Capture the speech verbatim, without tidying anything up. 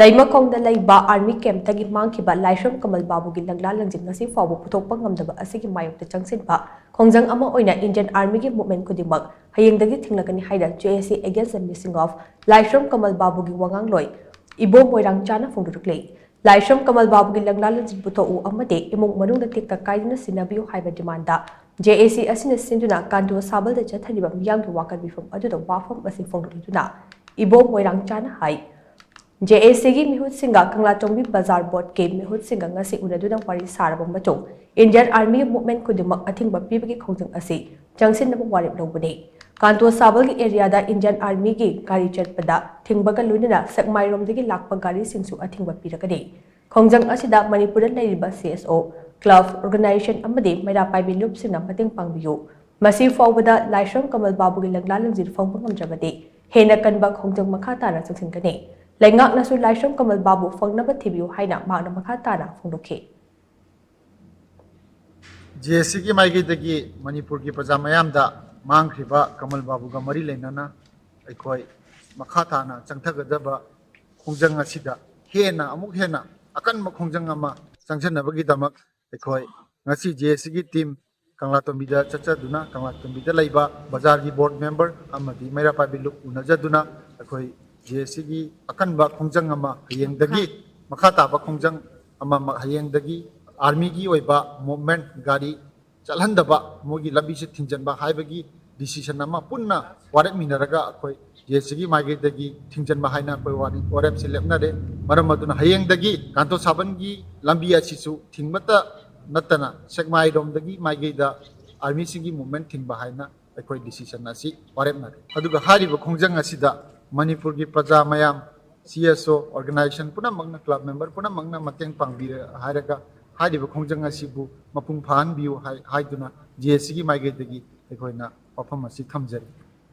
ꯂꯩꯃꯈꯣꯡꯗ ꯂꯩꯕ ꯑꯥꯔꯃꯤ ꯀꯦꯝꯞꯇꯒꯤ ꯃꯥꯡꯈꯤꯕ ꯂꯥꯏꯁ꯭ꯔꯝ ꯀꯃꯜ ꯕꯥꯕꯨꯒꯤ ꯂꯪꯂꯥ ꯂꯪꯖꯤꯟ ꯉꯁꯤ ꯐꯥꯎꯕ ꯄꯨꯊꯣꯛꯄ ꯉꯝꯗꯕ ꯑꯁꯤꯒꯤ ꯃꯥꯌꯣꯛꯇ ꯆꯪꯁꯤꯟꯕ ꯈꯣꯡꯖꯪ ꯑꯃ ꯑꯣꯏꯅ ꯏꯟꯗꯤꯌꯟ ꯑꯥꯔꯃꯤꯒꯤ ꯃꯨꯚꯃꯦꯟꯠ ꯈꯨꯗꯤꯡꯃꯛ ꯍꯌꯦꯡꯗꯒꯤ ꯊꯤꯡꯂꯒꯅꯤ ꯍꯥꯏꯅ J A C Against the Missing of ꯂꯥꯏꯁ꯭ꯔꯝ ꯀꯃꯜ ꯕꯥꯕꯨꯒꯤ ꯋꯥꯉꯥꯡꯂꯣꯏ ꯏꯕꯣ ꯃꯣꯏꯔꯥꯡꯆꯥꯅ ꯐꯣꯡꯗꯣꯔꯛꯂꯤ꯫ ꯂꯥꯏꯁ꯭ꯔꯝ ꯀꯃꯜ ꯕꯥꯕꯨꯒꯤ ꯂꯪꯂꯥ ꯂꯪꯖꯤꯟ ꯄꯨꯊꯣꯛꯎ ꯑꯃꯗꯤ ꯏꯃꯨꯡ ꯃꯅꯨꯡꯗ ꯇꯦꯛꯇ ꯀꯥꯏꯗꯅ ꯁꯤꯟꯅꯕꯤꯌꯨ ꯍꯥꯏꯕ ꯗꯤꯃꯥꯟꯗ J A C ꯑꯁꯤꯅ ꯁꯤꯟꯗꯨꯅ ꯀꯥꯟꯇꯣ ꯁꯥꯕꯜꯗ ꯆꯠꯊꯔꯤꯕ ꯃꯤꯌꯥꯝꯒꯤ ꯋꯥꯀꯠ ꯃꯤꯐꯝ ꯑꯗꯨꯗ ꯋꯥꯐꯝ ꯑꯁꯤ ꯐꯣꯡꯗꯣꯛꯂꯗꯨꯅ ꯏꯕꯣ ꯃꯣꯏꯔꯥꯡꯆꯥꯅ ꯍꯥꯏ꯫ J A Cꯒꯤ ꯃꯤꯍꯨꯠꯁꯤꯡꯒ ꯀꯪꯂꯥꯇꯣꯡꯕꯤ ꯕꯖꯥꯔ ꯕꯣꯔꯗꯀꯤ ꯃꯤꯍꯨꯠꯁꯤꯡꯒ ꯉꯁꯤ ꯎꯅꯗꯨꯅ ꯋꯥꯔꯤ ꯁꯥꯔꯕ ꯃꯇꯨꯡ ꯏꯟꯗꯤꯌꯟ ꯑꯥꯔꯃꯤꯒꯤ ꯃꯨꯚꯃꯦꯟꯠ ꯈꯨꯗꯤꯡꯃꯛ ꯑꯊꯤꯡꯕ ꯄꯤꯕꯒꯤ ꯈꯣꯡꯖꯪ ꯑꯁꯤ ꯆꯪꯁꯤꯟꯅꯕ ꯋꯥꯔꯦꯞ ꯂꯧꯕꯅꯤ꯫ ꯀꯥꯟꯇꯣ ꯁꯥꯕꯜꯒꯤ ꯑꯦꯔꯤꯌꯥꯗ ꯏꯟꯗꯤꯌꯟ ꯑꯥꯔꯃꯤꯒꯤ ꯒꯥꯔꯤ ꯆꯠꯄꯗ ꯊꯤꯡꯕꯒ ꯂꯣꯏꯅꯅ ꯁꯦꯛꯃꯥꯏꯔꯣꯝꯗꯒꯤ ꯂꯥꯛꯄ ꯒꯥꯔꯤꯁꯤꯡꯁꯨ ꯑꯊꯤꯡꯕ ꯄꯤꯔꯒꯅꯤ꯫ ꯈꯣꯡꯖꯪ ꯑꯁꯤꯗ ꯃꯅꯤꯄꯨꯔꯗ ꯂꯩꯔꯤꯕ C S O, club, organization ꯑꯃꯗꯤ ꯃꯩꯔꯥ ꯄꯥꯏꯕꯤ ꯂꯨꯞꯁꯤꯡꯅ ꯃꯇꯦꯡ ꯄꯥꯡꯕꯤꯌꯨ꯫ ꯃꯁꯤ ꯐꯥꯎꯕꯗ ꯂꯥꯏꯁ꯭ꯔꯝ ꯀꯃꯜ ꯕꯥꯕꯨꯒꯤ ꯂꯪꯂꯥ ꯂꯪꯖꯤꯟ ꯐꯪꯕ ꯉꯝꯗ꯭ꯔꯕꯗꯤ ꯍꯦꯟꯅ ꯀꯟꯕ ꯈꯣꯡꯖꯪ ꯃꯈꯥ ꯇꯥꯅ ꯆꯪꯁꯤꯟꯒꯅꯤ꯫ ꯂꯩꯉꯥꯛꯅꯁꯨ ꯂꯥꯏꯁ꯭ꯔꯝ ꯀꯃꯜ ꯕꯥꯕꯨ ꯐꯪꯅꯕ ꯊꯤꯕꯤꯌꯨ ꯍꯥꯏꯅ ꯃꯍꯥꯛꯅ ꯃꯈꯥ ꯇꯥꯅ ꯐꯣꯡꯗꯣꯛꯈꯤ꯫ J A Cꯒꯤ ꯃꯥꯏꯀꯩꯗꯒꯤ ꯃꯅꯤꯄꯨꯔꯒꯤ ꯄ꯭ꯔꯖꯥ ꯃꯌꯥꯝꯗ ꯃꯥꯡꯈ꯭ꯔꯤꯕ ꯀꯃꯜ ꯕꯥꯕꯨꯒ ꯃꯔꯤ ꯂꯩꯅꯅ ꯑꯩꯈꯣꯏ ꯃꯈꯥ ꯇꯥꯅ ꯆꯪꯊꯒꯗꯕ ꯈꯣꯡꯖꯪ ꯑꯁꯤꯗ ꯍꯦꯟꯅ ꯑꯃꯨꯛ ꯍꯦꯟꯅ ꯑꯀꯟꯕ ꯈꯣꯡꯖꯪ ꯑꯃ ꯆꯪꯁꯤꯟꯅꯕꯒꯤꯗꯃꯛ ꯑꯩꯈꯣꯏ ꯉꯁꯤ J A Cꯒꯤ team ꯀꯪꯂꯥꯇꯣꯝꯕꯤꯗ ꯆꯠꯆꯗꯨꯅ ꯀꯪꯂꯥꯇꯣꯝꯕꯤꯗ ꯂꯩꯕ ꯕꯖꯥꯔꯒꯤ board member ꯑꯃꯗꯤ ꯃꯩꯔꯥ ꯄꯥꯏꯕꯤ ꯂꯨꯞ ꯎꯅꯖꯗꯨꯅ ꯑꯩꯈꯣꯏ J A Cꯒꯤ ꯑꯀꯟꯕ ꯈꯣꯡꯖꯪ ꯑꯃ ꯍꯌꯦꯡꯗꯒꯤ ꯃꯈꯥ ꯇꯥꯕ ꯈꯣꯡꯖꯪ ꯑꯃ ꯍꯌꯦꯡꯗꯒꯤ ꯑꯥꯔꯃꯤꯒꯤ ꯑꯣꯏꯕ ꯃꯨꯚꯃꯦꯟꯠ ꯒꯥꯔꯤ ꯆꯠꯍꯟꯗꯕ ꯃꯣꯏꯒꯤ ꯂꯝꯕꯤꯁꯦ ꯊꯤꯡꯖꯤꯟꯕ ꯍꯥꯏꯕꯒꯤ decision ꯑꯃ ꯄꯨꯟꯅ ꯋꯥꯔꯦꯞꯃꯤꯟꯅꯔꯒ ꯑꯩꯈꯣꯏ J A Cꯒꯤ ꯃꯥꯏꯀꯩꯗꯒꯤ ꯊꯤꯡꯖꯤꯟꯕ ꯍꯥꯏꯅ ꯑꯩꯈꯣꯏ ꯋꯥꯔꯦꯞꯁꯦ ꯂꯦꯞꯅꯔꯦ꯫ ꯃꯔꯝ ꯑꯗꯨꯅ ꯍꯌꯦꯡꯗꯒꯤ ꯀꯥꯟꯇꯣ ꯁꯥꯕꯟꯒꯤ ꯂꯝꯕꯤ ꯑꯁꯤꯁꯨ ꯊꯤꯡꯕꯇ ꯅꯠꯇꯅ ꯁꯦꯛꯃꯥꯏꯔꯣꯝꯗꯒꯤ ꯃꯥꯏꯀꯩꯗ ꯑꯥꯔꯃꯤꯁꯤꯡꯒꯤ ꯃꯨꯚꯃꯦꯟꯠ ꯊꯤꯡꯕ ꯍꯥꯏꯅ ꯑꯩꯈꯣꯏ decision ꯑꯁꯤ ꯋꯥꯔꯦꯞꯅꯔꯦ꯫ ꯑꯗꯨꯒ ꯍꯥꯏꯔꯤꯕ ꯈꯣꯡꯖꯪ ꯑꯁꯤꯗ ꯃꯅꯤꯄꯨꯔꯒꯤ ꯄ꯭ꯔꯖꯥ ꯃꯌꯥꯝ, C S O, organization ꯄꯨꯝꯅꯃꯛꯅ, club member ꯄꯨꯝꯅꯃꯛꯅ ꯃꯇꯦꯡ ꯄꯥꯡꯕꯤꯔꯦ ꯍꯥꯏꯔꯒ ꯍꯥꯏꯔꯤꯕ ꯈꯣꯡꯖꯪ ꯑꯁꯤꯕꯨ ꯃꯄꯨꯡ ꯐꯥꯍꯟꯕꯤꯌꯨ ꯍꯥꯏ-, ꯍꯥꯏꯗꯨꯅ J A Cꯒꯤ ꯃꯥꯏꯀꯩꯗꯒꯤ ꯑꯩꯈꯣꯏꯅ ꯋꯥꯐꯝ ꯑꯁꯤ ꯊꯝꯖꯔꯤ꯫